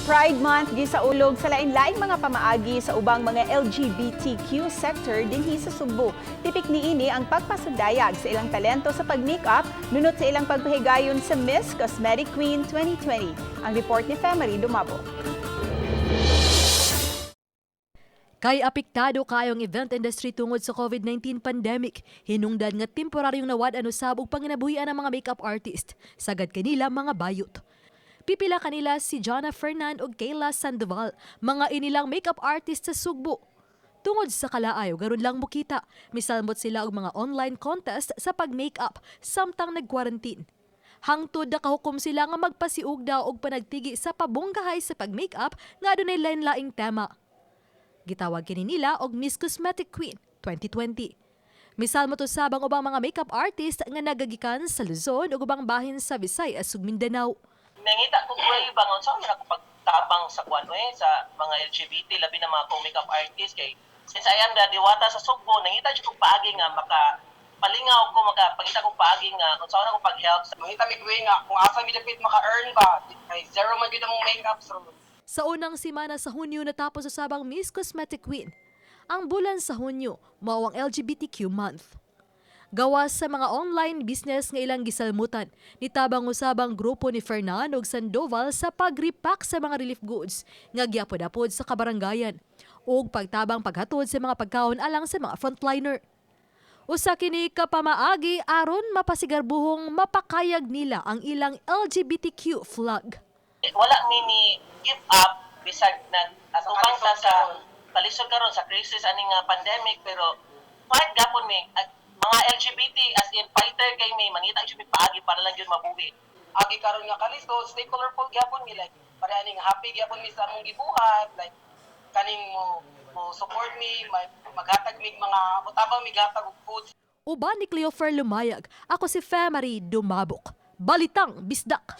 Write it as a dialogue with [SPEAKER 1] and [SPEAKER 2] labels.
[SPEAKER 1] Pride Month gisaulog sa lain-laing mga pamaagi sa ubang mga LGBTQ sector dinhi sa Sugbo. Tipik niini ang pagpasundayag sa ilang talento sa pag-makeup nunot sa ilang pagpahigayon sa Miss Cosmetic Queen 2020. Ang report ni Femery Dumabo.
[SPEAKER 2] Kay apektado kaayong event industry tungod sa COVID-19 pandemic, hinungdan nga temporaryong nawad-an usab og panginabuhian ang mga makeup artist, sagad kanila mga bayot. Pipila kanila si Jonna Fernan ug Kayla Sandoval, mga inilang makeup artist sa Sugbo. Tungod sa kalaay ug aron lang mukita, misalmot sila og mga online contest sa pag-makeup samtang nag-quarantine. Hangtod nakahukom sila nga magpasiugda og panagtigi sa pabonggahay sa pag-makeup nga adunay lain-laing tema. Gitawag kini nila og Miss Cosmetic Queen 2020. Misalmot usab ang ubang mga makeup artist nga nagagikan sa Luzon ug ubang bahin sa Visayas ug Mindanao.
[SPEAKER 3] Nangita ko way bang unsa man ako pagtabang sa kuan eh, sa mga LGBT, labi na mga makeup artist, kay since I am the diwata sa Sugbo, nangita jud kog paagi nga maka palingaw ko, maka pangita kog paagi nga unsa man ako pag-help.
[SPEAKER 4] Mangita mig way nga kung asa mi dapit maka-earn ba, kay zero man gyud among makeup, so
[SPEAKER 2] Sa unang simana sa Hunyo, natapos usab ang Miss Cosmetic Queen. Ang bulan sa Hunyo, mao ang LGBTQ month. Gawas sa mga online business nga ilang gisalmutan, nitabang usab ang grupo ni Fernan ug Sandoval sa pag-repack sa mga relief goods nga giapod-apod sa kabarangayan ug pagtabang paghatod sa mga pagkaon alang sa mga frontliner. Usa kini ka pamaagi aron mapasigarbuhong mapakayag nila ang ilang LGBTQ flag.
[SPEAKER 3] Wala mi ni give up bisag nag atubang ta
[SPEAKER 4] kalisod
[SPEAKER 3] sa
[SPEAKER 4] karon.
[SPEAKER 3] Kalisod karon sa crisis ani nga pandemic, pero fight gapon mi at mga LGBT, as in fighter kay mi, mangita jud mi paagi para lang jud mabuhi.
[SPEAKER 4] Agi karon nga kalisod, stay colorful gyapon mi, like para aning happy gyapon mi sa among gibuhat, like kaning mo mo support mi, may maghatag mig mga mutabang mi gatag og food.
[SPEAKER 2] Uban ni Cleofer Lumayag, ako si Femery Dumabok. Balitang Bisdak!